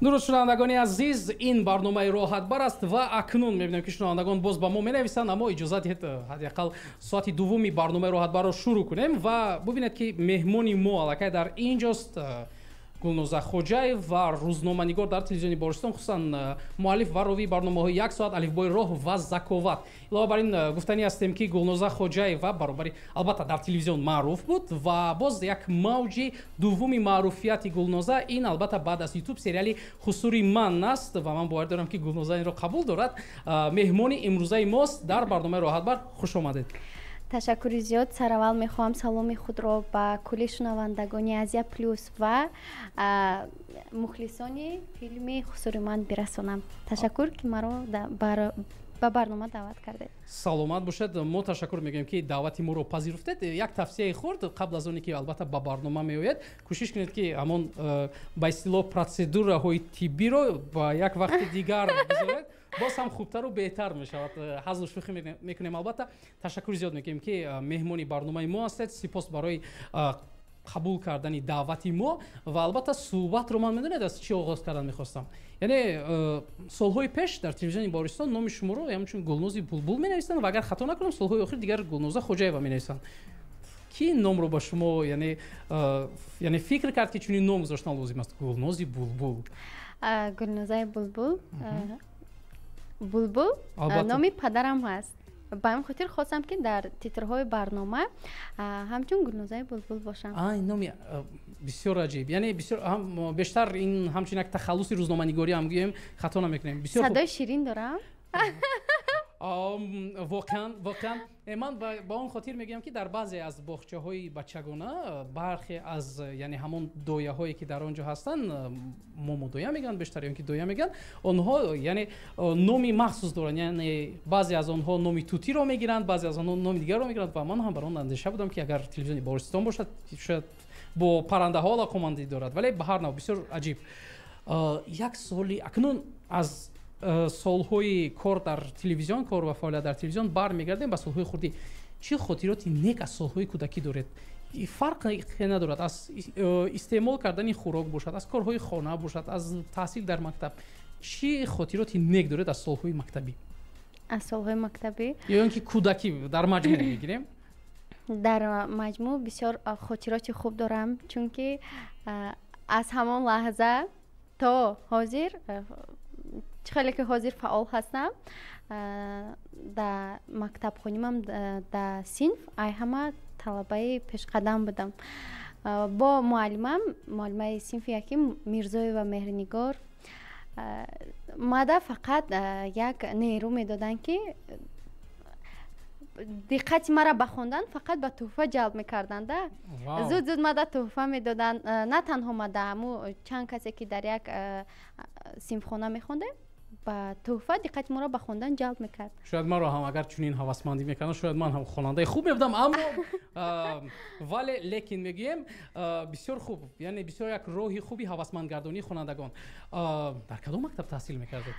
Дуруст, шунавандагони азиз, ин барномаи «Роҳатбар» аст ва акнун мебинем, ки шунавандагон боз ба мо менависанд, аммо иҷозат диҳед, ҳадди ақал соати дуввуми барномаи «Роҳатбарро» шурӯъ кунем ва бубинед, ки меҳмони мо аллакай дар ин ҷост, Гулноза Хоҷаев ва рӯзноманигор дар телевизиони Баҳористон, хусусан муаллиф ва ровии барномаҳои «Як соат», «Алифбои роҳ» ва «Заковат». Илова бар ин, гуфтанӣ ҳастем, ки Гулноза Хоҷаева баробари албатта дар телевизион маъруф буд ва боз як мавҷи дуввуми маъруфияти Гулноза ин албатта баъд аз Ютуб сериали «Хусури ман» аст ва ман бовар дорам, ки Гулноза инро қабул дорад. Меҳмони имрӯзаи мост дар барномаи «Роҳатбар». Хуш омадед. Ташаккури зиёд. Сараввал мехоҳам саломи худро ба кулли шунавандагони «Азия Плюс» ва мухлисони филми «Хусури ман» бирасонам. Ташаккур, ки маро ба барнома даъват кардед. Саломат бошед. Мо ташаккур мегӯем, ки даъвати моро пазируфтед. Як тавсияи хурд: қабл аз оне ки албатта ба барнома меояд, кӯшиш кунед, ки ҳамон ба истилоҳ процедураҳои тиббиро ба як вақти дигар гузоред, боз ҳам хубтару беҳтар мешавад. Ҳазлу шӯхӣ мекунем албатта. Ташаккури зиёд мекунем, ки меҳмони барномаи мо ҳастед. Сипос барои қабул кардани даъвати мо. Ва албатта суҳбатро ман, медонед, аз чӣ оғоз кардан мехостам? Яъне солҳои пеш дар телевизиони Баҳористон номи шуморо ҳамчун Гулнози Булбул менависанд ва агар хато накунам, солҳои охир дигар Гулноза Хоҷаева менависанд. Ки номро ба шумо яъне фикр кард, ки чунин ном гузоштан лозим аст, Гулнози Булбул? Гулнозаи Булбул, Булбул номи падарам ҳаст. Ба ҳамин хотир хостам, ки дар титрҳои барнома ҳамчун Гулнозаи Булбул бошам. Номи бисёр аҷиб, яъне бисёр бештар ин ҳамчун як тахаллуси рӯзноманигорӣ ҳам гӯем, хато намекунем. Бисёр садои ширин дорам. Воқеан, воқеан, ман ба он хотир мегӯям, ки дар баъзе аз боғчаҳои бачагона бархе аз, яъне ҳамон дояҳое, ки дар он ҷо ҳастанд, момодоя мегӯянд бештар ё ки доя мегӯянд, онҳо яъне номи махсус доранд. Яъне баъзе аз онҳо номи тутиро мегиранд, баъзе аз онҳо номи дигарро мегиранд ва ман ҳам бар он андеша будам, ки агар телевизиони Баҳористон бошад, шояд бо паррандаҳо алоқамандӣ дорад. Вале ба ҳар нав, бисёр аҷиб. Як соли акнун аз солҳои кор дар телевизион, кор ва фаъолият дар телевизион бармегардем ба солҳои хурдӣ. Чӣ хотироти нек аз солҳои кӯдакӣ доред? Фарқ надорад, аз истеъмол кардани хӯрок бошад, аз корҳои хона бошад, аз таҳсил дар мактаб. Чӣ хотироти нек доред аз солҳои мактабӣ? Аз солҳои мактабӣ? Ё ин ки кӯдакӣ дар маҷмӯъ мегирем. Дар маҷмӯъ бисёр хотироти хуб дорам, чунки аз ҳамон лаҳза то ҳозир, чӣ хеле ки ҳозир фаъол ҳастам, дар мактабхонимам, дар синф ай ҳама талабаи пешқадам будам. Бо муаллимам, муаллимаи синфи яким Мирзоева Меҳрнигор, мада фақат як нерӯ медоданд, ки диққати маро ба хондан фақат ба тӯҳфа ҷалб мекарданда. Зуд зуд мада тӯҳфа медоданд. На танҳо мада, ҳаму чанд касе, ки дар як синфхона мехондем, ба тӯҳфа диққати моро ба хондан ҷалб мекард. Шояд маро ҳам агар чунин ҳавасмандӣ мекарданд, шояд ман ҳам хонандаи хуб мебудам. Аммо вале лекин мегӯем, бисёр хуб, яъне бисёр як роҳи хуби ҳавасмандгардонии хонандагон. Дар кадом мактаб таҳсил мекардед?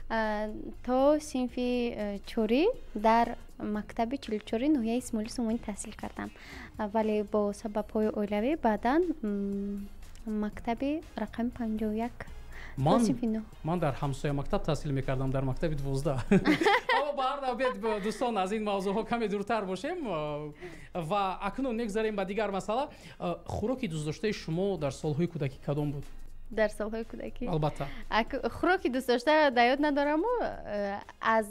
То синфи чорӣ дар мактаби 44-и ноҳияи Исмоили Сомонӣ таҳсил кардам, вале бо сабабҳои оилавӣ баъдан мактаби рақами 51. Ман дар ҳамсоя мактаб таҳсил мекардам, дар мактаби 12. Аммо ба ҳар навбет, дӯстон, аз ин мавзӯъҳо каме дуртар бошем ва акнун мегзарем ба дигар масъала. Хӯроки дӯстдоштаи шумо дар солҳои кӯдакӣ кадом буд? Дар солҳои кӯдакӣ? Албатта. Хӯроки дӯстдошта дар ёд наdoраму, аз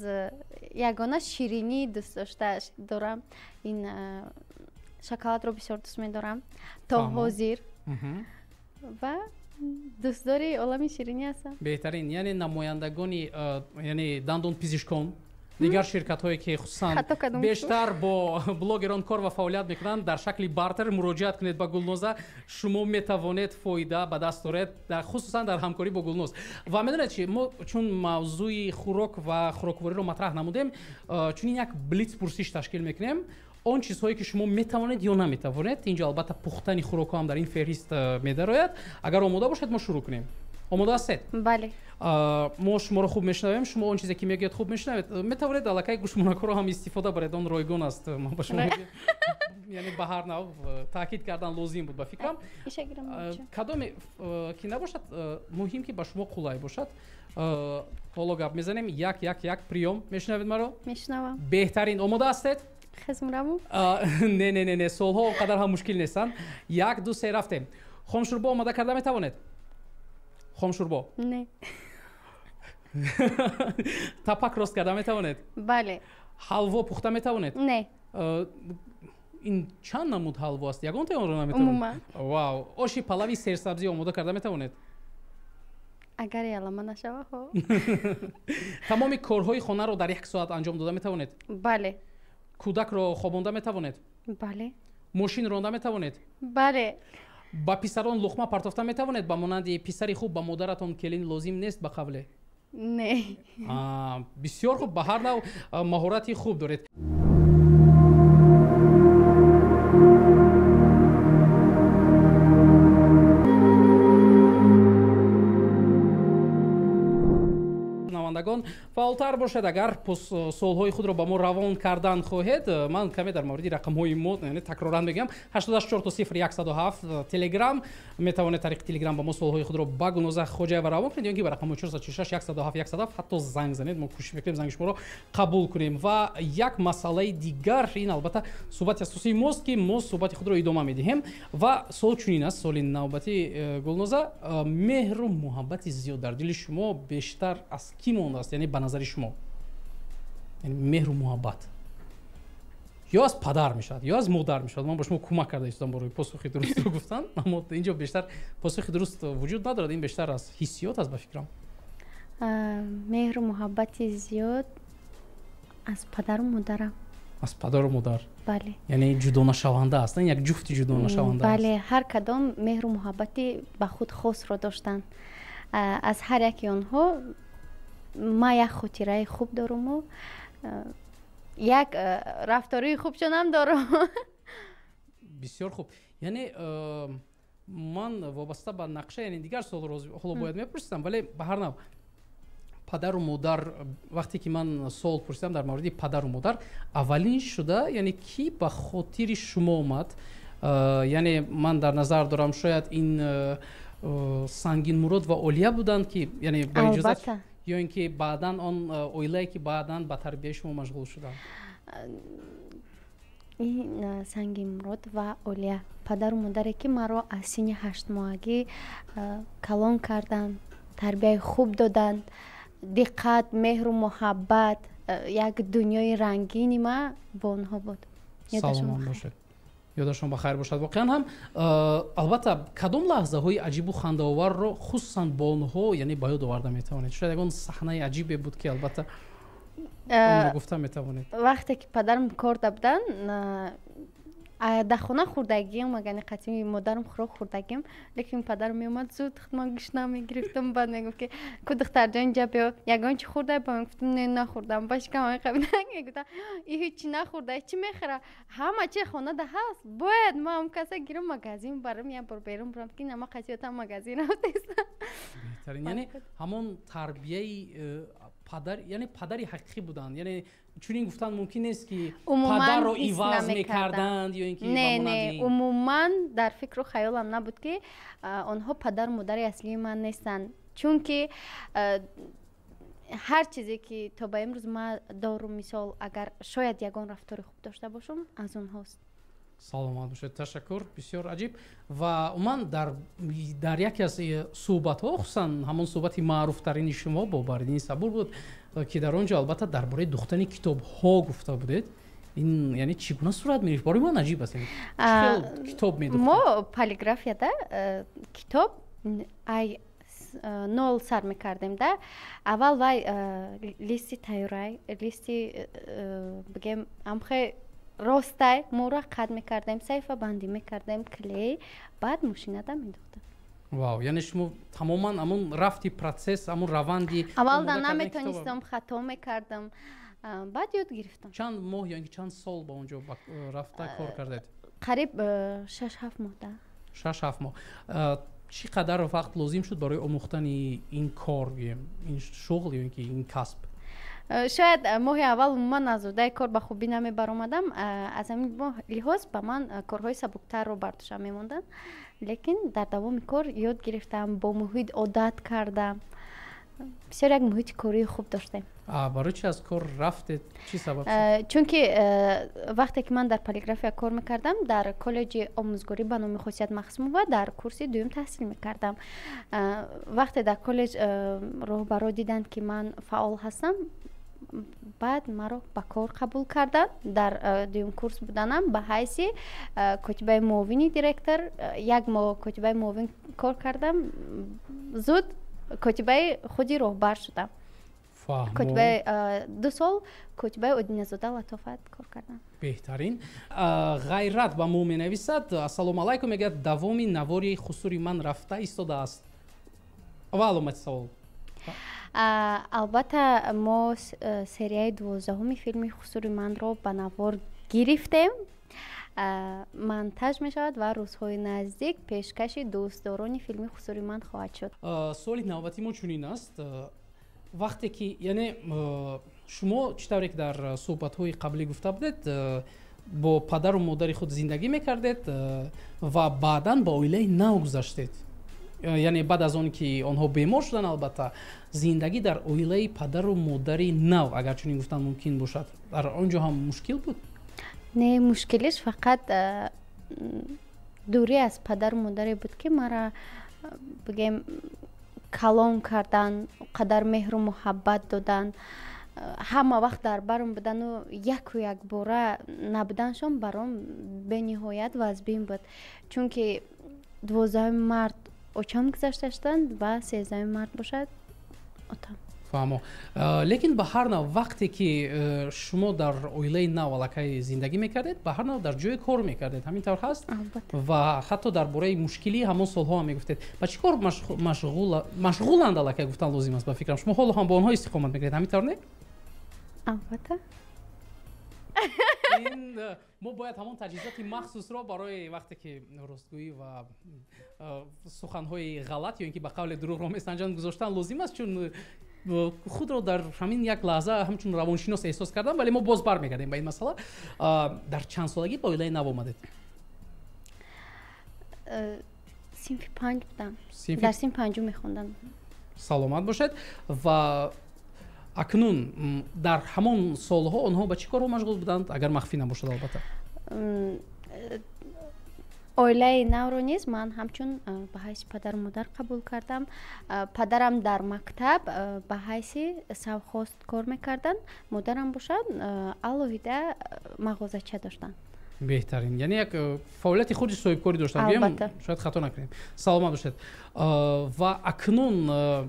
ягона ширинӣ дӯстдошта дорам, ин шоколадро бисёр дӯст медорам то ҳозир ва дӯстдори олами ширинӣ ҳастам. Беҳтарин. Яъне намояндагони, яъне дандонпизишкон, дигар ширкатҳое, ки хусусан бештар бо блогерон кор ва фаъолият мекунанд, дар шакли бартер муроҷиат кунед ба Гулноза. Шумо метавонед фоида ба даст оред, хусусан дар ҳамкорӣ бо Гулноз. Ва медонед чи, мо чун мавзӯи хӯрок ва хӯроквориро матраҳ намудем, чунин як блиц пурсиш ташкил мекунем. Он чизҳое, ки шумо метавонед ё наметавонед, инҷо албатта пухтани хӯрокҳо ҳам дар ин феҳрист медарояд. Агар омода бошед, мо шурӯъ кунем. Омода ҳастед? Бале. Мо шуморо хуб мешунавем, шумо он чизе ки мегӯяд хуб мешунавед. Метавонед аллакай гӯшмонакҳоро ҳам истифода баред, он ройгон аст. Ман ба шумо яъне ба ҳар нав таъкид кардан лозим буд ба фикрам. Кадоме ки набошад, муҳим ки ба шумо қулай бошад. Ҳоло гап мезанем. Як, як, як, приём. Мешунавед маро? Мешунавам. Беҳтарин. Омода ҳастед? Хезмраву? Не, не, не, не, суолҳо он қадар ҳам мушкил нестанд. Як, ду, се, рафтем. Хомшурбо омода карда метавонед? Хомшурбо? Не. Тапак рост карда метавонед? Бале. Ҳалво пухта метавонед? Не. Ин чанд намуд ҳалво аст? Ягонтаи онро наметавонед? Умуман. Вау. Оши палави серсабзӣ омода карда метавонед? Агар ялама нашава, хо. Тамоми корҳои хонаро дар як соат анҷом дода метавонед? Бале. Кӯдакро хобонда метавонед? Бале. Мошин ронда метавонед? Бале. Ба писарон луқма партофта метавонед, ба монанди писари хуб ба модаратон келин лозим нест ба қавле? Не. Бисёр хуб, ба ҳар нав маҳорати хуб доред. Шунавандагон, фаъолтар бошед, агар суолҳои худро ба мо равон кардан хоҳед. Ман каме дар мавриди рақамҳои мо, яъне такроран мегӯям, 84 0 107 Телеграм. Метавонед тариқи Телеграм ба мо суолҳои худро ба Гулноза Хоҷаева равон кунед ё ин ки ба рақамҳои 446 107 107 ҳатто занг занед. Мо кӯшиш мекунем занги шуморо қабул кунем. Ва як масъалаи дигар, ин албатта суҳбати асосии мост, ки мо суҳбати худро идома медиҳем. Ва суол чунин аст, суоли навбатӣ, Гулноза: меҳру муҳаббати зиёд дар дили шумо бештар аз кӣ мондааст, яъне ба назари шумо? Яъне меҳру муҳаббат ё аз падар мешавад, ё аз модар мешавад. Ман ба шумо кӯмак карда истодам барои посухи дурустро гуфтан, аммо инҷо бештар посухи дуруст вуҷуд надорад, ин бештар аз ҳиссиёт аст ба фикрам. Меҳру муҳаббати зиёд аз падару модарам. Аз падару модар? Бале. Яъне ҷудонашаванда аст, як ҷуфти ҷудонашаванда аст. Бале, ҳар кадом меҳру муҳаббати ба худ хосро доштанд. Аз ҳар яки онҳо ман як хотираи хуб доруму як рафтории хубшонам дорум. Бисёр хуб. Яъне ман вобаста ба нақша, яъне дигар суолро ҳоло бояд мепурсидам, вале ба ҳар нав падару модар, вақте ки ман суол пурсидам дар мавриди падару модар, аввалин шуда, яъне кӣ ба хотири шумо омад? Яъне ман дар назар дорам, шояд ин Сангинмурод ва Олия буданд, ки яъне ба иҷозат, ё ин ки баъдан он оилае, ки баъдан ба тарбияи шумо машғул шуданд? Ин Сангинмурод ва Олия, падару модаре, ки маро аз синни 8-моҳагӣ калон карданд, тарбияи хуб доданд, диққат, меҳру муҳаббат, як дунёи рангини ма бо онҳо буд. Саломат бошед, ёдашон ба хайр бошад. Воқеан ҳам, албатта, кадом лаҳзаҳои аҷибу хандаоварро хусусан бо онҳо, яъне ба ёд оварда метавонед? Шояд ягон саҳнаи аҷибе буд, ки албатта онро гуфта метавонед. Вақте ки падарам корда буданд, дар хона хӯрдагиам, агар қатъи модарам хӯрок хӯрдагиам, лекин падарам меомад зуд, ман гушна мегирифтам. Баъд мегуфт, ки ку, духтарҷон, инҷа биё, ягон чи хӯрда? Ба мегуфтам: не, нахӯрдам. Ба шикам мегуфтам: и ҳеҷ нахӯрда, чӣ мехӯра? Ҳама чи хонада ҳаст. Бояд ман каса гирам, магазин барам, як бор берун бурам, ки нама қасиётам магазин рафтестам. Беҳтарин. Яъне ҳамон тарбияи падар, яъне падари ҳақиқӣ буданд, яъне чунин гуфтан мумкин нест, ки падарро иваз мекарданд ё ин ки? Не, не, умуман дар фикру хаёлам набуд, ки онҳо падару модари аслии ман нестанд, чунки ҳар чизе, ки то ба имрӯз ман дорум, мисол, агар шояд ягон рафтори хуб дошта бошам, аз онҳост. Саломат бошед, ташаккур. Бисёр аҷиб. Ва умуман дар яке аз суҳбатҳо, хусусан ҳамон суҳбати маъруфтарини шумо бо Баҳриддини Сабур буд, ки дар он ҷо албатта дар бораи духтани китобҳо гуфта будед. Ин яъне чӣ гуна сурат мегирифт? Барои ман аҷиб аст, китоб медухтед? Мо полиграфияда китоб ай нол сар мекардем да. Аввал вай листи тайёрай, листи бигем, амхе ростай, моро қад мекардем, саҳифабандӣ мекардем, клей, баъд мошинада медухтем. Вау, яъне шумо тамоман ҳамон рафти процесс, ҳамон раванди Аввал да наметонистам, хато мекардам, баъд ёд гирифтам. Чанд моҳ ё ин ки чанд сол ба он ҷо рафта кор кардед? Қариб 6-7 моҳ да. 6-7 моҳ. Чӣ қадар вақт лозим шуд барои омӯхтани ин кор, ин шуғл ё ин ки ин касб? Шояд моҳи аввал умуман аз уҳдаи кор ба хубӣ намебаромадам. Аз ҳамин лиҳоз ба ман корҳои сабуктарро бар дӯшам мемонданд, лекин дар давоми кор ёд гирифтам, бо муҳит одат кардам. Бисёр як муҳити кории хуб доштем. Барои чи аз кор рафтед, чӣ сабаб? Чунки вақте ки ман дар полиграфия кор мекардам, дар коллеҷи омӯзгорӣ ба номи Хосият Махсумова дар курси дуюм таҳсил мекардам. Вақте дар коллеҷ роҳбаро диданд, ки ман фаъол ҳастам, баъд маро ба кор қабул карданд. Дар дуюм курс буданам ба ҳайси котибаи муовини директор як моҳ котибаи муовин кор кардам, зуд котибаи худи роҳбар шудам. Котибаи 2 сол котибаи Одиназода Латофат кор кардам. Беҳтарин. Ғайрат ба мо менависад: «Ассалому алайкум», мегӯяд, «давоми навори Хусури ман рафта истодааст?» Ва аломати савол. Албатта, мо серияи 12-уми филми Хусури манро ба навор гирифтем, монтаж мешавад ва рӯзҳои наздик пешкаши дӯстдорони филми Хусури ман хоҳад шуд. Суоли навбатии мо чунин аст: вақте ки, яъне, шумо чӣ тавре ки дар суҳбатҳои қаблӣ гуфта будед, бо падару модари худ зиндагӣ мекардед ва баъдан ба оилаи нав гузаштед, яъне баъд аз он ки онҳо бемор шуданд. Албатта, зиндагӣ дар оилаи падару модари нав, агар чунин гуфтан мумкин бошад, дар он ҷо ҳам мушкил буд? Не, мушкилиш фақат дурӣ аз падару модаре буд, ки мара, бигем, калон кардан, қадар меҳру муҳаббат додан, ҳама вақт дар барм будану яку якбора набуданшон баром бениҳоят вазбин буд, чунки 12-уми март очам гузашта шуданд ва 13-уми март бошад отам. Фаҳмо. Лекин ба ҳар нав, вақте ки шумо дар оилаи нав аллакай зиндагӣ мекардед, ба ҳар нав дар ҷое кор мекардед, ҳамин тавр ҳаст? Ва ҳатто дар бораи мушкилии ҳамон солҳо ҳам мегуфтед. Ба чӣ кор машғуланд, аллакай гуфтан лозим аст? Ба фикрам, шумо ҳоло ҳам бо онҳо истиқомат мекунед, ҳамин тавр не? Албатта. Ин мо бояд ҳамон таҷҳизоти махсусро барои вақте ки ростгӯӣ ва суханҳои ғалат ё ин ки ба қавле дурӯғро месанҷанд гузоштан лозим аст, чун худро дар ҳамин як лаҳза ҳамчун равоншинос эҳсос кардам. Вале мо боз бармегардем ба ин масъала. Дар чанд солагӣ ба оилаи нав омадед? Синфи панҷ будам, дар синфи панҷум мехондам. Саломат бошед. Ва акнун дар ҳамон солҳо онҳо ба чӣ корҳо машғул буданд, агар махфӣ набошад, албатта? Оилаи навро низ ман ҳамчун ба ҳайси падару модар қабул кардам. Падарам дар мактаб ба ҳайси совхоз кор мекарданд, модарам бошад, алоҳида мағозача доштанд. Беҳтарин. Яъне як фаъолияти худи соҳибкорӣ доштанд, шояд хато накунем. Саломат бошед. Ва акнун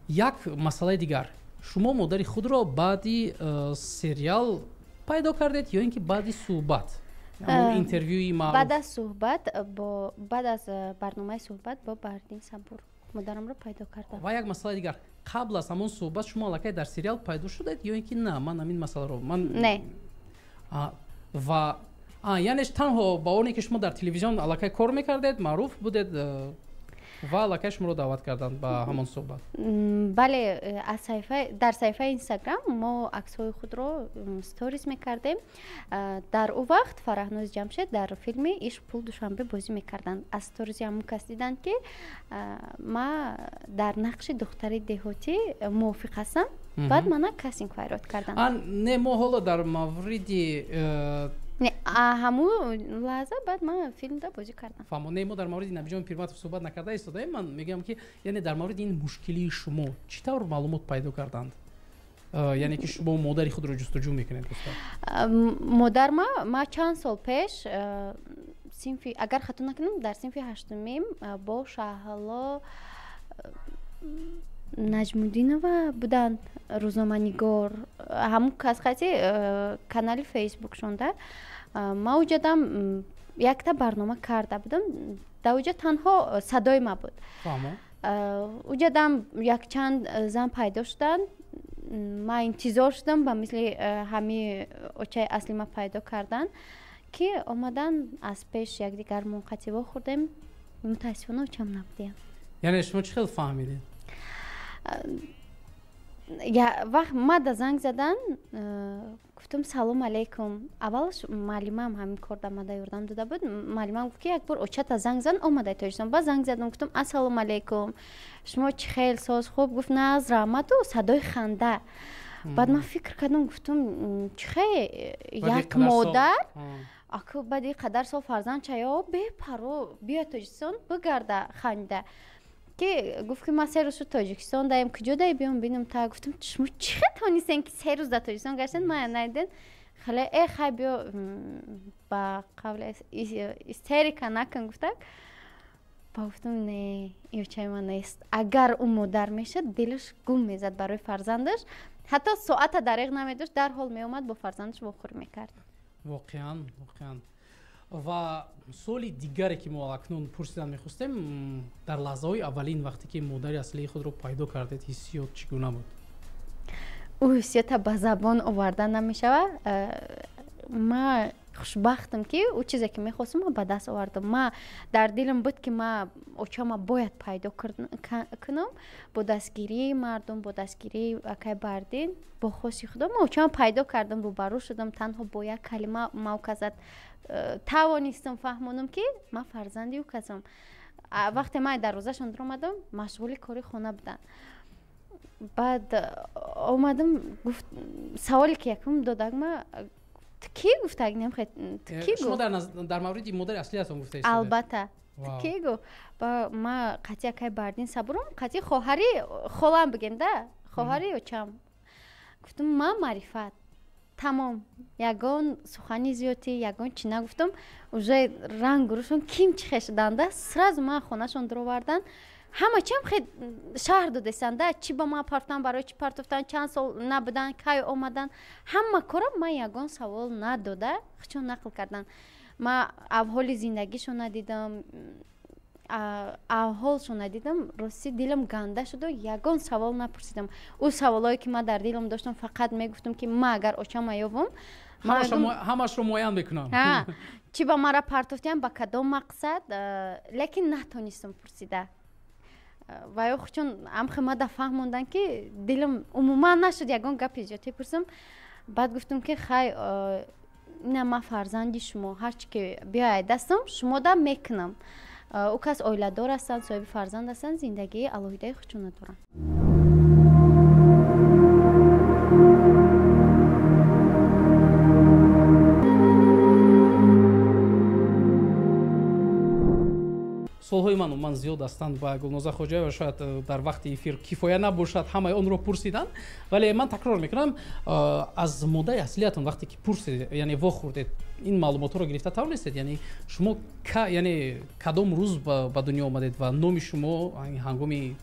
як масъалаи дигар: шумо модари худро баъди сериал пайдо кардед ё ин ки баъди суҳбат, интервюи маъруф? Баъд аз суҳбат бо, баъд аз барномаи суҳбат бо Баҳриддин Сабур модарамро пайдо кардам. Ва як масъалаи дигар: қабл аз ҳамон суҳбат шумо аллакай дар сериал пайдо шудед ё ин ки на? Ман ҳамин масъаларо ман Не. Ва яъне танҳо ба оне ки шумо дар телевизион аллакай кор мекардед, маъруф будед ва аллакай шуморо даъват карданд ба ҳамон суҳбат? Бале, аз саҳифа, дар саҳифаи Инстаграм мо аксҳои худро сторис мекардем. Дар ӯ вақт Фараҳноз Ҷамшед дар филми «Ишқ, пул, Душанбе» бозӣ мекарданд. Аз сторизи ҳамон кас диданд, ки ма дар нақши духтари деҳотӣ мувофиқ ҳастам. Баъд мана кастинг фарёд карданд. Не, мо ҳоло дар мавриди ҳамун лаҳза баъд ман филмда бозӣ кардам. Фаҳмо. Не, мо дар мавриди Набиҷон Пирматов суҳбат накарда истодаем. Ман мегӯям, ки яъне дар мавриди ин мушкилии шумо чӣ тавр маълумот пайдо карданд, яъне ки шумо модари худро ҷустуҷӯ мекунед гуфта. Модарма ма чанд сол пеш, синфи, агар хато накунам, дар синфи ҳаштумим бо Шаҳло Наҷмуддинова буданд, рӯзноманигор, ҳамун кас қати канали Фейсбукшонда ма уҷадам якта барнома карда будам. Дар уҷа танҳо садои ма буд. Уҷадам якчанд зан пайдо шуданд. Ма интизор шудам, ба мисли ҳами очаи асли ма пайдо кардан, ки омадан, аз пеш якдигар мунқати вохӯрдем. Мутаассифона, очам набудиям. Яъне шумо чӣ хел фаҳмидед? Вақт мада занг задан, гуфтам: «Салом алейкум». Аввалаш муаллимам ҳамин кор да мада ёрдам дода буд. Муаллимам гуфт, ки як бор очата занг зан, омадай Тоҷикистон. Баъд занг задам, гуфтам: «Ассалому алейкум, шумо чӣ хел, соз, хуб?» Гуфт: «Нағз, раҳмату садои ханда. Баъд ман фикр кардам, гуфтам: «Чӣ хел як модар аку баъди қадар сол фарзанд чаё бепарво биёяд Тоҷикистон, бигарда ханда?» Ки гуфт, ки ман 3 рӯз шуд Тоҷикистон даем, куҷо дай, биём бинам та. Гуфтам: «Шумо чӣ хел тонистен, ки 3 рӯз дар Тоҷикистон гаштен, ман надиден?» Хеле хай, биё, ба қавли истерика накун, гуфтак. Ба гуфтам: «Не, ёчаи ман нест». Агар ӯ модар мешуд, дилаш гум мезад барои фарзандаш, ҳатто соата дареғ намедошт, дарҳол меомад, бо фарзандаш вохӯрӣ мекард. Воқеан, воқеан. Ва суоли дигаре, ки мо акнун пурсидан мехостем: дар лаҳзаҳои аввалин, вақте ки модари аслии худро пайдо кардед, ҳиссиёт чӣ гуна буд? Ӯ ҳиссиёта ба забон оварда намешавад. Ма хушбахтам, ки ӯ чизе, ки мехостам, ма ба даст овардам. Ма дар дилам буд, ки ма очама бояд пайдо кунам. Бо дастгирии мардум, бо дастгирии акай Бардин, бо хости Худо ма очама пайдо кардам, рӯбарӯ шудам. Танҳо бо як калима ма указат тавонистам фаҳмонам, ки ман фарзанди ӯ касам. Вақте ман дарвозашон даромадам, машғули кори хона буданд. Баъд омадам, гуфт, саволе, ки якум додак ма: «Ту кӣ?» Гуфтак, немхе, ту кӣ? Шумо дар мавриди модари аслиятон гуфта? Албатта. «Ту кӣ?» Гуфт. Ба ма қатъи акай Бардин сабурам, қатъи хоҳари холам бигем да, хоҳари очам. Гуфтам: «Ман Маърифат». Тамом, ягон сухани зиёдӣ, ягон чӣ нагуфтам. Уже ранг рӯшон ким чихе шуданда. Сразу ман хонашон дуровардан, ҳама чиам хе шаҳр додестанда: чӣ ба ман партофтан, барои чӣ партофтан, чанд сол набудан, кай омадан. Ҳама корам ман ягон савол надода, чун нақл кардан. Ман авҳоли зиндагишон надидам, авҳолшон надидам. Ростӣ, дилам ганда шуду ягон савол напурсидам. Ӯ саволое, ки ман дар дилам доштам, фақат мегуфтам, ки ман агар очама ёбам, ҳамашро муайян мекунам. Чӣ ба мара партофтиям, ба кадом мақсад. Лекин натонистам пурсида. Ва ё чун амхи мада фаҳмондан, ки дилам умуман нашуд ягон гапи зиёдӣ пурсам. Баъд гуфтам, ки хай, ина ман фарзанди шумо, ҳарчи ки биёяд дастам, шумода мекунам. Ӯ кас оиладор ҳастанд, соҳиби фарзанд ҳастанд, зиндагии алоҳидаи худшона доранд. Суолҳои ман умуман зиёд ҳастанд ва Гулноза Хоҷаева, шояд дар вақти эфир кифоя набошад ҳамаи онро пурсидан, вале ман такрор мекунам: аз модари аслиятон вақте ки пурсидед, яъне вохӯрдед, ин маълумотҳоро гирифта тавонистед? Яъне шумо яъне кадом рӯз ба дунё омадед ва номи шумо ҳангоми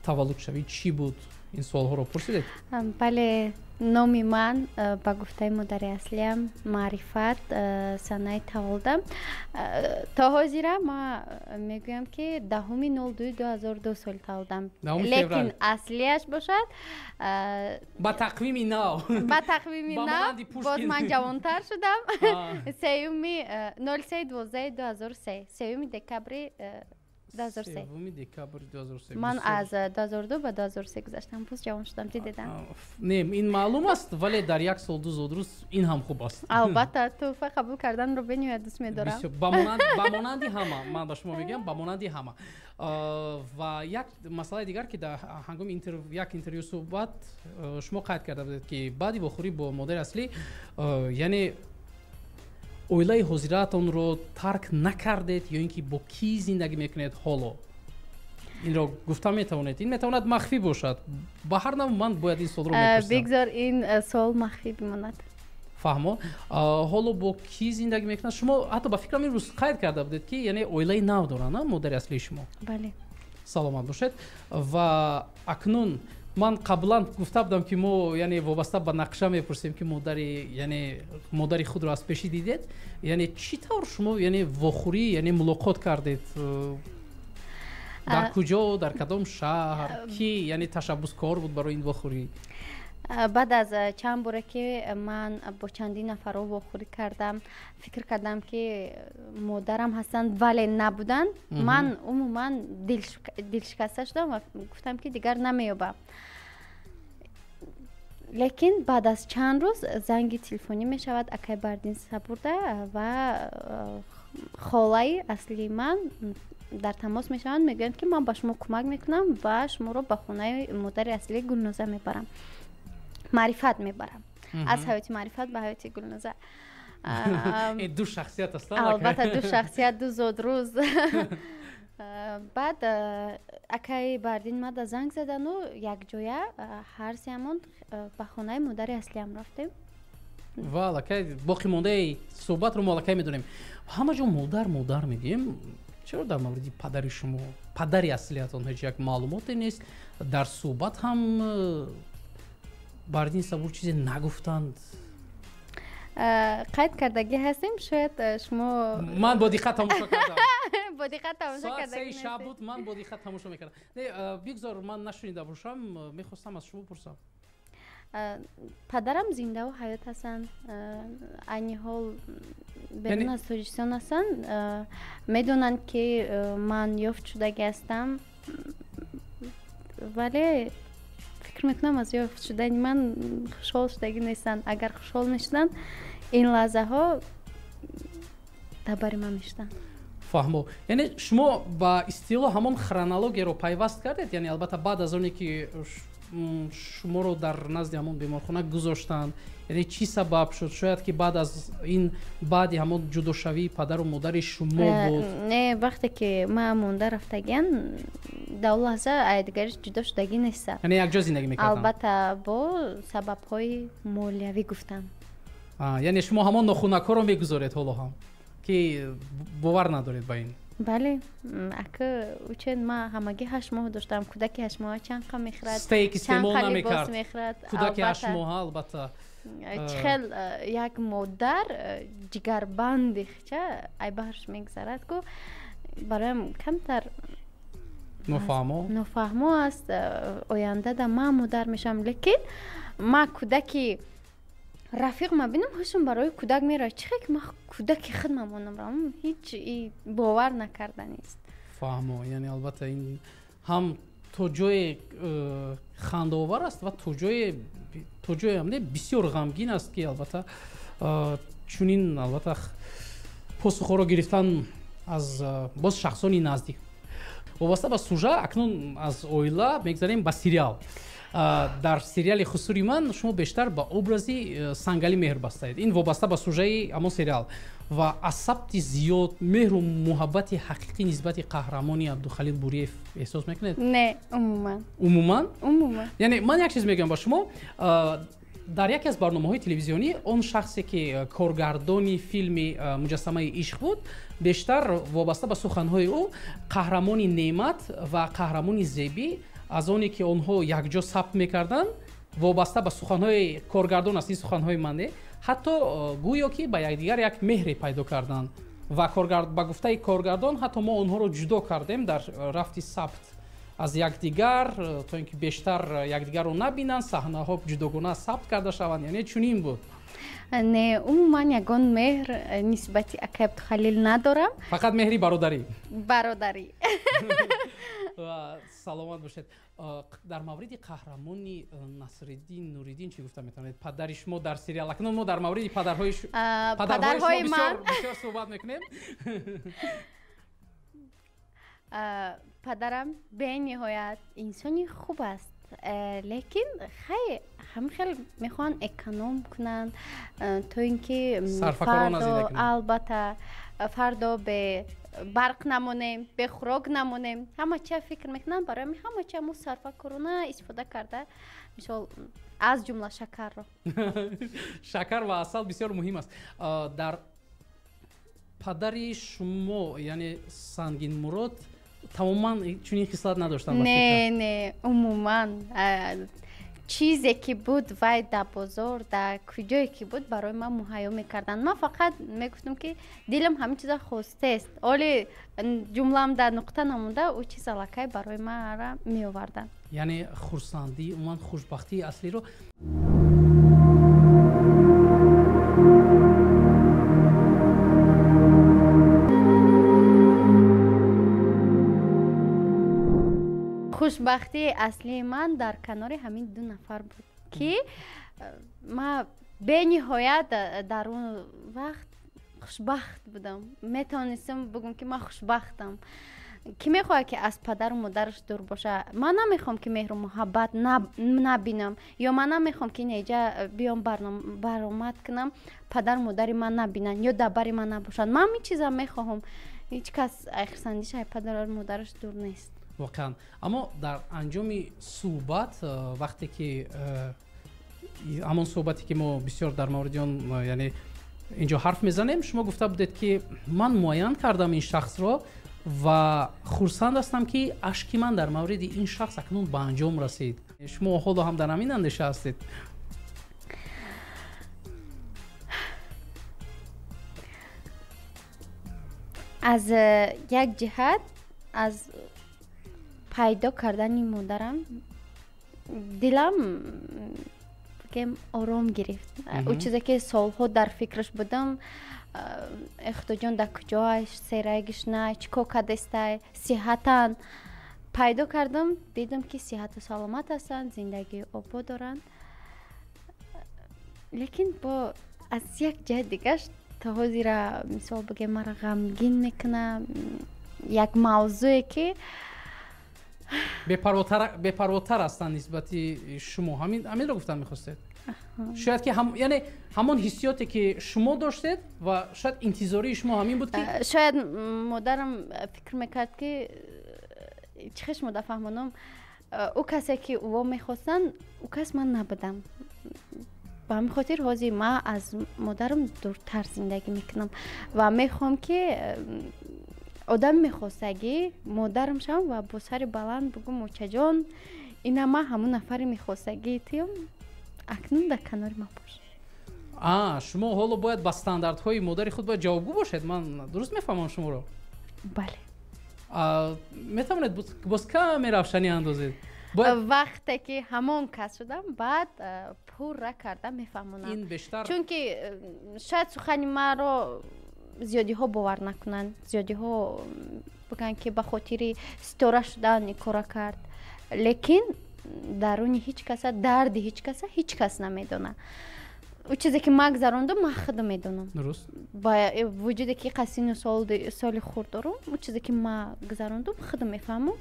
таваллудшавӣ чӣ буд? Ин суолҳоро пурсидед? Бале, номи ман, ба гуфтаи модари аслиям, Маърифат, санаи таваллудам то ҳозира ма мегӯям, ки 10-02-2002 соли таваллудам, лекин аслияш бошад Ба тақвими нав. Ба тақвими нав, боз ман ҷавонтар шудам, сеюми 03.12.2003, 3 декабри. 3 декабри 2003. Ман аз 2002 ба 2003 гузаштам, боз ҷавон шудам, дидедам. Не, ин маълум аст, вале дар як сол ду зодрӯз ин ҳам хуб аст. Албатта, тӯҳфа қабул карданро бениҳоят дӯст медорам. Ба монанди ҳама, ман ба шумо мегӯям, ба монанди ҳама. Ва як масъалаи дигар, ки дар ҳангоми як интервю суҳбат шумо қайд карда будед, ки баъди вохӯрӣ бо модари аслӣ, яъне оилаи ҳозираатонро тарк накардед ё ин ки бо кӣ зиндагӣ мекунед ҳоло? Инро гуфта метавонед, ин метавонад махфӣ бошад. Ба ҳар нав ман бояд ин суолро мепурсам. Бигзор ин суол махфӣ бимонад. Фаҳмо. Ҳоло бо кӣ зиндагӣ мекунад? Шумо ҳатто ба фикрам ин рӯз қайд карда будед, ки яъне оилаи нав доранд модари аслии шумо. Бале. Саломат бошед. Ва акнун ман қаблан гуфта будам, ки мо яъне вобаста ба нақша мепурсем, ки модари, яъне модари худро аз пешӣ дидед, яъне чӣ тавр шумо, яъне вохӯрӣ, яъне мулоқот кардед, дар куҷо, дар кадом шаҳр, кӣ яъне ташаббускор буд барои ин вохӯрӣ? Баъд аз чанд боре, ки ман бо чандин нафарҳо вохӯрӣ кардам, фикр кардам, ки модарам ҳастанд, вале набуданд. Ман умуман дилшикаста шудам ва гуфтам, ки дигар намеёбам. Лекин баъд аз чанд рӯз занги телефонӣ мешавад акай Бардин Сабурда ва холаи аслии ман дар тамос мешаванд, мегӯянд, ки ман ба шумо кӯмак мекунам ва шуморо ба хонаи модари аслии Гулноза мебарам, Маърифат мебарам, аз ҳаёти Маърифат ба ҳаёти Гулноза. Ду шахсият ҳастанд. Албатта, ду шахсият, ду зодрӯз. Баъд акаи Бардин мада занг задану якҷоя ҳар сеамон ба хонаи модари аслиам рафтем. Ва аллакай боқӣ мондаи суҳбатро мо аллакай медонем. Ҳама ҷо модар, модар мегӯем. Чаро дар мавриди падари шумо, падари аслиятон, ҳеҷ як маълумоте нест? Дар суҳбат ҳам Бардин Сабур чизе нагуфтанд. Қайд кардагӣ ҳастем, шояд шумо Ман бо диққат тамошо кардам. Бо диққат тамошо Соат 3 шаб буд, ман бо диққат тамошо мекардам. Не, бигзор ман нашунида бошам, мехостам аз шумо пурсам. Падарам зиндаву ҳаёт ҳастанд, айни ҳол берун аз Тоҷикистон ҳастанд. Медонанд, ки ман ёфт шудагӣ ҳастам, вале фикр мекунам, аз ёфт шудани ман хушҳол шудагӣ нестанд. Агар хушҳол мешуданд, ин лаҳзаҳо дар бари ман мешуданд. Фаҳмо. Яъне шумо ба истилоҳ ҳамон хронологияро пайваст кардед, яъне албатта баъд аз оне ки шуморо дар назди ҳамон беморхона гузоштанд, яъне чӣ сабаб шуд? Шояд ки баъд аз ин, баъди ҳамон ҷудошавии падару модари шумо буд? Не, вақте ки ман монда рафтагиан, дар он лаҳза айдигари ҷудо шудагӣ нестанд. Яъне якҷо зиндагӣ мекарданд? Албатта, бо сабабҳои молиявӣ гуфтанд. Яъне шумо ҳамон нохунакҳоро мегузоред ҳоло ҳам, ки бовар надоред ба ин? Бале, ака, учен ман ҳамагӣ 8 моҳ доштам. Кӯдаки 8 моҳа чанд қа мехӯрад? Стейк истеъмол намекард. Мехӯрад. Кӯдаки 8 моҳа, албатта. Чӣ хел як модар ҷигарбанди хича айбаҳрш мегузарад ку, бароям камтар Нофаҳмо. Нофаҳмо аст. Ояндада ман модар мешавам, лекин ман кӯдаки рафиқ мабинам, ҳушм барои кӯдак меравад. Чӣ хел ки ман кӯдаки худ мамонам равам, ҳеҷ бовар накарданист. Фаҳмо. Яъне албатта ин ҳам то ҷое хандаовар аст ва то ҷоеам не, бисёр ғамгин аст, ки албатта чунин албатта посухҳоро гирифтан аз боз шахсони наздик. Вобаста ба сужа, акнун аз оила мегзарем ба сериал. Дар сериали «Хусури ман» шумо бештар ба образи Сангали меҳр бастаед. Ин вобаста ба сужаи ҳамон сериал ва аз сабти зиёд меҳру муҳаббати ҳақиқӣ нисбати қаҳрамони Абдухалил Буриев эҳсос мекунед? Не, умуман. Умуман? Умуман. Яъне ман як чиз мегӯям ба шумо. Дар яке аз барномаҳои телевизионӣ он шахсе, ки коргардони филми «Муҷассамаи ишқ» буд, бештар вобаста ба суханҳои ӯ, қаҳрамони Неъмат ва қаҳрамони Зебӣ аз оне ки онҳо якҷо сабт мекарданд, вобаста ба суханҳои коргардон аст, ин суханҳои ман не, ҳатто гӯё ки ба якдигар як меҳре пайдо карданд ва ба гуфтаи коргардон, ҳатто мо онҳоро ҷудо кардем дар рафти сабт аз якдигар, то ин ки бештар якдигарро набинанд, саҳнаҳо ҷудогона сабт карда шаванд. Яъне чунин буд. Не, умуман ягон меҳр нисбати акай Абдухалил надорам. Фақат меҳри бародарӣ. Бародарӣ. Саломат бошед. Дар мавриди қаҳрамони Насриддин Нуриддин чӣ гуфта метавонед, падари шумо дар сериал? Акнун мо дар мавриди падарҳои шумо бисёр суҳбат мекунем. Падарам бениҳоят инсони хуб аст, лекин хай, ҳамин хел мехоҳанд эконом кунанд, то ин ки фардо, албатта, фардо бе барқ намонем, бе хӯрок намонем. Ҳама чия фикр мекунанд. Барои ҳамин ҳама чия мо сарфакорона истифода карда, мисол, аз ҷумла шакарро. Шакар ва асал бисёр муҳим аст. Дар падари шумо, яъне Сангинмурод, тамоман чунин хислат надоштанд? Не, не, умуман чизе ки буд, вай дар бозор, дар куҷое ки буд, барои ман муҳайё мекарданд. Ман фақат мегуфтам, ки дилам ҳамин чиза хостест, оле ҷумлаам дар нуқта намонда, ӯ чиз аллакай барои мара меоварданд. Яъне хурсандӣ, умуман хушбахтии аслиро. Хушбахтии аслии ман дар канори ҳамин ду нафар буд, ки ман бениҳоят дар он вақт хушбахт будам. Метавонистам бигӯм, ки ман хушбахтам. Кӣ мехоҳад, ки аз падару модараш дур боша? Ман намехоҳам, ки меҳру муҳаббат набинам, ё ман намехоҳам, ки неҷа биём баромад кунам, падару модари ман набинанд ё дар бари ман набошанд. Ман ҳамин чизам мехоҳам. Ҳеҷ кас ай хурсандиш ай падару модараш дур нест. Воқеан. Аммо дар анҷоми суҳбат, вақте ки ҳамон суҳбате, ки мо бисёр дар мавриди он, яъне инҷо ҳарф мезанем, шумо гуфта будед, ки ман муайян кардам ин шахсро ва хурсанд ҳастам, ки ашки ман дар мавриди ин шахс акнун ба анҷом расид. Шумо ҳоло ҳам дар ҳамин андеша ҳастед? Аз як ҷиҳат, аз пайдо кардани модарам дилам, бигем, ором гирифт. Ӯ чизе, ки солҳо дар фикраш будам, э худоҷон, дар куҷоаш, серагиш на, чӣ кор кардестай, сиҳатан, пайдо кардам, дидам, ки сиҳату саломат ҳастанд, зиндагии обод доранд. Лекин бо аз як ҷиҳат дигаш то ҳозира, мисол бигем, маро ғамгин мекунад як мавзӯе, ки бепарвотар ҳастанд нисбати шумо. Ҳаминро гуфтан мехостед? Шояд ки, яъне ҳамон ҳиссиёте, ки шумо доштед, ва шояд интизории шумо ҳамин буд, ки Шояд модарам фикр мекард, ки чӣ хел шумо дафаҳмонам, ӯ касе, ки ӯо мехостанд, ӯ кас ман набудам. Ба ҳамин хотир ҳозир ман аз модарам дуртар зиндагӣ мекунам ва мехоҳам, ки одами мехостагӣ модарам шавам ва бо сари баланд бугӯм: «Очаҷон, ина ман ҳамун нафари мехостагии туям, акнун дар канори ман бош». А шумо ҳоло бояд ба стандартҳои модари худ бояд ҷавобгӯ бошед? Ман дуруст мефаҳмам шуморо? Бале. Метавонед боз каме равшанӣ андозед? Вақте ки ҳамон кас шудам, баъд пурра карда мефаҳмонам. Ин бештар Чунки шояд сухани маро зиёдиҳо бовар накунанд, зиёдиҳо бигӯянд, ки ба хотири ситора шудан ин кора кард. Лекин даруни ҳеҷ каса, дарди ҳеҷ каса ҳеҷ кас намедонад. Ӯ чизе, ки ман гузарондам, ман худам медонам. Ба вуҷуде ки қасину соли хурд дорам, ӯ чизе, ки ман гузарондам, худам мефаҳмам.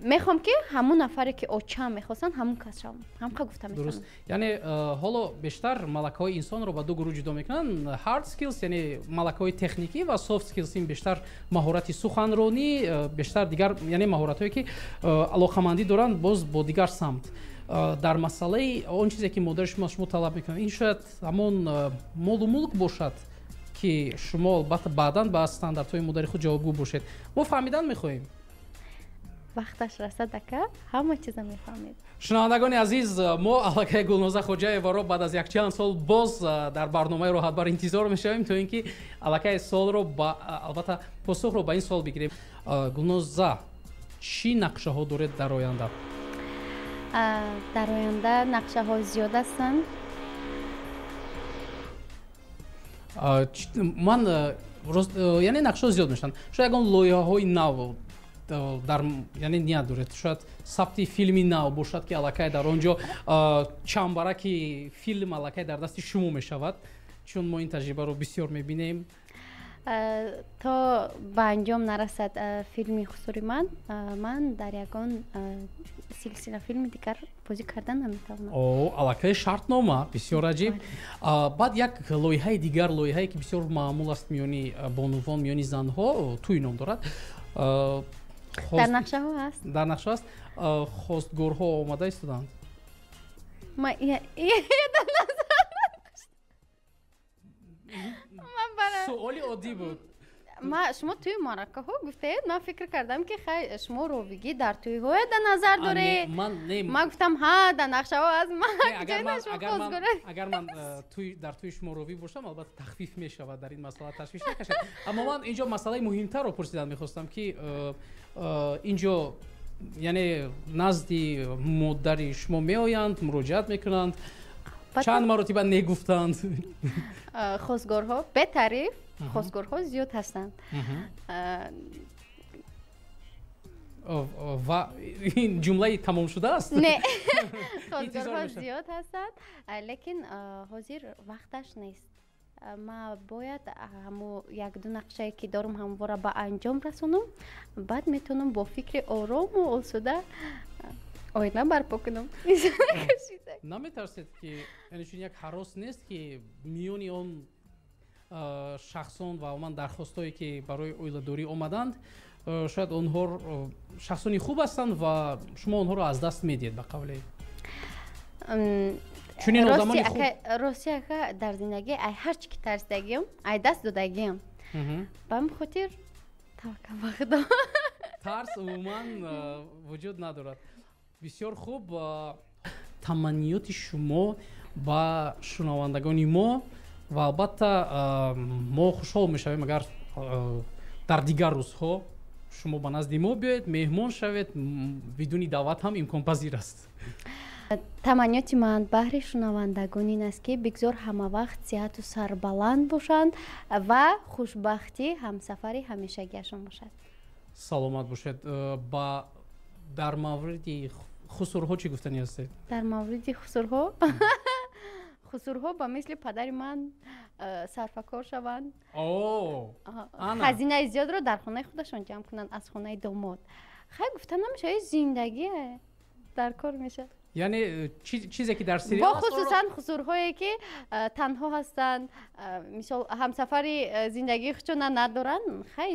Мехоҳам, ки ҳамун нафаре, ки очам мехостанд, ҳамун кас шавам. Ҳамқа гуфта Дуруст. Яъне ҳоло бештар малакаҳои инсонро ба ду гурӯҳ ҷудо мекунанд: hard skills, яъне малакаҳои техникӣ, ва soft skills, ин бештар маҳорати суханронӣ, бештар дигар, яъне маҳоратҳое, ки алоқамандӣ доранд боз бо дигар самт. Дар масъалаи он чизе, ки модари шумо аз шумо талаб мекунад, ин шояд ҳамон молу мулк бошад, ки шумо албатта баъдан ба стандартҳои модари худ ҷавобгӯ бошед. Мо фаҳмидан мехоҳем. Вақташ расад, ака, ҳама чиза мефаҳмед. Шунавандагони азиз, мо аллакай Гулноза Хоҷаеваро баъд аз якчанд сол боз дар барномаи Роҳатбар интизор мешавем, то ин ки аллакай суолро, албатта посухро ба ин суол бигирем. Гулноза, чӣ нақшаҳо доред дар оянда? Дар оянда нақшаҳо зиёд ҳастанд. Ман, яъне нақшаҳо зиёд мешаванд. Шояд ягон лоиҳаҳои нав дар, яъне ният доред? Шояд сабти филми нав бошад, ки аллакай дар он ҷо чамбараки филм аллакай дар дасти шумо мешавад, чун мо ин таҷрибаро бисёр мебинем. То ба анҷом нарасад филми хусури ман, ман дар ягон силсила филми дигар бозӣ кардан наметавонам. О, аллакай шартнома, бисёр аҷиб. Баъд як лоиҳаи дигар, лоиҳае, ки бисёр маъмул аст миёни бонувон, миёни занҳо, тӯй ном дорад. Дар нақшаҳо ҳаст. Дар нақша аст. Хостгорҳо омада истоданд? Ман Суоли оддӣ буд. Шумо тӯи маъракаҳо гуфтаед, ман фикр кардам, ки хай, шумо ровигӣ дар тӯйҳое дар назар доред. Ман гуфтам, ҳа, дар нақшаҳо аст. Агар ман дар тӯи шумо ровӣ бошам, албатта тахфиф мешавад, дар ин масъала ташвиш накашед. Аммо ман инҷо масъалаи муҳимтарро пурсидан мехостам, ки инҷо Яъне назди модари шумо меоянд, муроҷиат мекунанд, чанд маротиба негуфтанд? Хостгорҳо бетариф, хостгорҳо зиёд ҳастанд. Ва ин ҷумлаи тамом шудааст? Не, хостгорҳо зиёд ҳастанд, лекин ҳозир вақташ нест. Ма бояд ҳамо якду нақшае ки дорам ҳамвора ба анҷом расонам, баъд метавонам бо фикри орому осуда оила барпо кунам. Наметарсед ки, яъне чун як ҳарос нест ки миёни он шахсон ва умуман дархостҳое ки барои оиладорӣ омаданд, шояд онҳо шахсони хуб ҳастанд ва шумо онҳоро аз даст медиҳед ба қавле? Чунин одамони хуб. Рости ака, дар зиндагӣ ай ҳар чӣ ки тарсидагиам, ай даст додагиам. Ба ҳамин хотир таваккал ба Худо. Тарс умуман вуҷуд надорад. Бисёр хуб. Таманниёти шумо ба шунавандагони мо, ва албатта мо хушҳол мешавем агар дар дигар рӯзҳо шумо ба назди мо биёед, меҳмон шавед, бидуни даъват ҳам имконпазир аст. Таманниёти ман баҳри шунавандагон ин аст, ки бигзор ҳамавақт сиҳату сарбаланд бошанд ва хушбахтӣ ҳамсафари ҳамешагиашон бошад. Саломат бошед. Ба дар мавриди хусурҳо чӣ гуфтанӣ ҳастед? Дар мавриди хусурҳо? Хусурҳо ба мисли падари ман сарфакор шаванд, хазинаи зиёдро дар хонаи худашон ҷамъ кунанд аз хонаи домод. Хай, гуфта намешавад, зиндагӣ дар кор мешавад. Яъне чизе ки дар сериал бо хусусан хусурҳое ки танҳо ҳастанд, мисол ҳамсафари зиндагии худшона надоранд, хай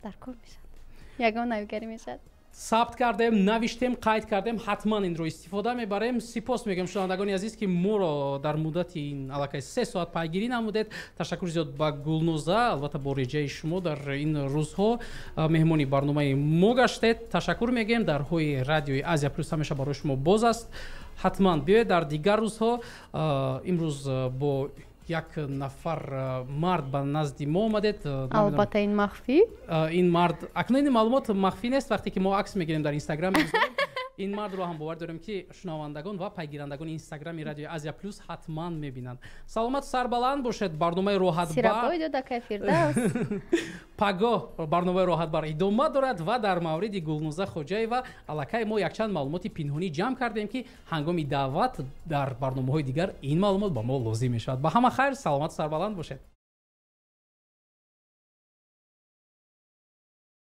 дар кор мешавад, ягон навигарӣ мешавад. Сабт кардем, навиштем, қайд кардем, ҳатман инро истифода мебарем. Сипос мегӯям, шунавандагони азиз, ки моро дар муддати ин аллакай 3 соат пайгирӣ намудед. Ташаккур зиёд ба Гулноза, албатта бо реҷаи шумо дар ин рӯзҳо меҳмони барномаи мо гаштед. Ташаккур мегӯем. Дарҳои радиои Азия Плюс ҳамеша барои шумо боз аст. Ҳатман биёед дар дигар рӯзҳо. Имрӯз бо як нафар мард ба назди мо омадед. Албатта, ин махфӣ. Ин мард, акнун ин маълумот махфӣ нест, вақте ки мо акс мегирем, дар Инстаграм мегузорем. Ин мардро ҳам бовар дорем, ки шунавандагон ва пайгирандагони Инстаграми радиои Азия Плюс ҳатман мебинанд. Саломату сарбаланд бошед. Барномаи Роҳатбар Сирабой додакай Фирдавс. Пагоҳ барномаи Роҳатбар идома дорад ва дар мавриди Гулноза Хоҷаева аллакай мо якчанд маълумоти пинҳонӣ ҷамъ кардем, ки ҳангоми даъват дар барномаҳои дигар ин маълумот ба мо лозим мешавад. Ба ҳама хайр, саломату сарбаланд бошед.